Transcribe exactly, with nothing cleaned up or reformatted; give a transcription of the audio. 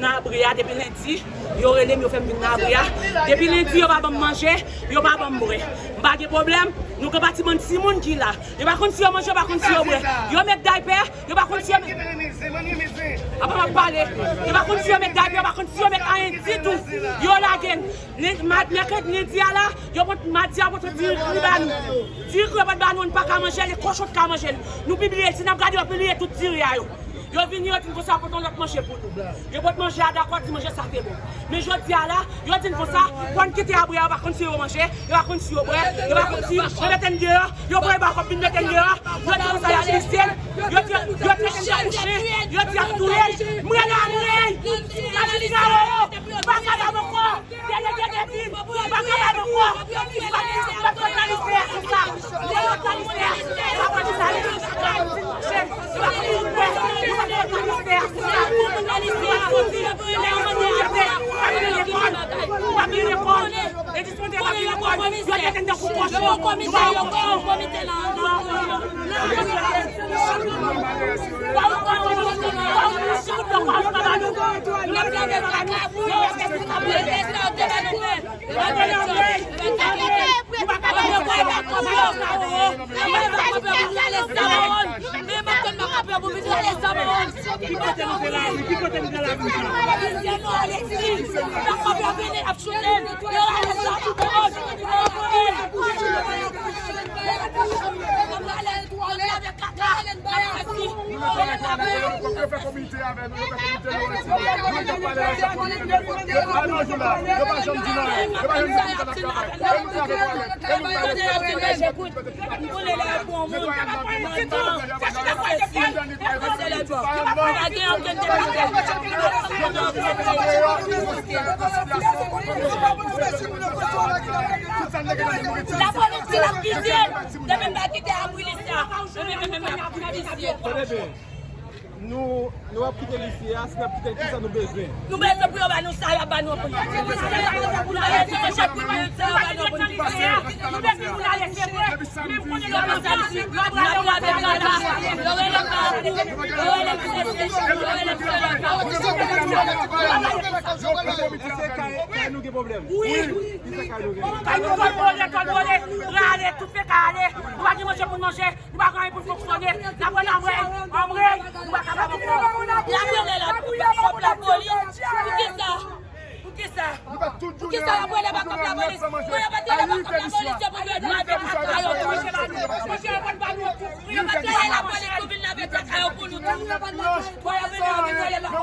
Nan abri a depi lendi, yo rele m, yo fè m vin nan abri a. Depi lendi, yo pa ban m manje, yo pa ban m bwè. M pa gen pwoblèm, nou gen pa ti bann timoun ki la. Yo pa konn si yo manje, yo pa konn si yo bwè. Yo met daypè, yo pa konn si yo met... Apa m ap pale. Yo pa konn si yo met daypè, yo pa konn si yo met anyen ditou. Yo lage n. Len-, ma-, mèkredi, lendi a la, yo pot, madi a, yo pot diri kri ba nou. Diri kri yo pot ba nou, nou pa ka manje l, e kochon t ka manje l. Nou pibliye l, si n ap gade, yo pibliye tout diri a yo. Yo vini, yo di n konsa, pote yon lòt manje pou nou. Yo pot manje a, dakò, ti manje sa te bon. Men jodi a la, yo di n konsa, fò n kite abri a, yo pa konn si yo manje, yo pa konn si yo bwè, yo pa konn si yo mete n deyò, yo voye ba kòb vin mete n deyò, yo di konsa y ap pise n, yo di, yo trete n tankou chen, yo di y ap touye n. M rele a m rele. Majistra yo, yo, m pa kapab ankò. Delege de vil, yo pa kapab ankò. Yo pa kapab ankò. Lapolis di l ap kite abri li sa. Nou, nou ap kite lise a, si n ap kite l, kisa nou bezwen? Nou bezwen pou yo ba nou sa y ap ba nou an polis. Nou bezwen pou yo ba nou sa y ap ba nou an polis. Nou bezwen pou n ale, se vre. Men m konnen yo konn sa, n ap lave kaka, yo rele kaka, yo rele kaka, yo rele kaka. Èske kay, kay nou gen pwoblèm? Wi. Kisa kay nou gen? Kay nou kòlbole, kòlbole, rale, tout fè kay ale. Nou pa gen manje pou n manje. Nou pa gen anyen pou n fonksyone. N ap rele anmwey, anmwey, nou pa kapab ankò. Y ap rele la, lapolis. Poukisa? Poukisa? Poukisa y ap rele bakòp lapolis? Mwen, yo pa t rele bakòp lapolis, se pou yo vin lave kaka yo pou nou. Yo pa t rele lapolis pou vin lave kaka yo pou nou tou. Bon, yo vin, yo vin rele bakòp.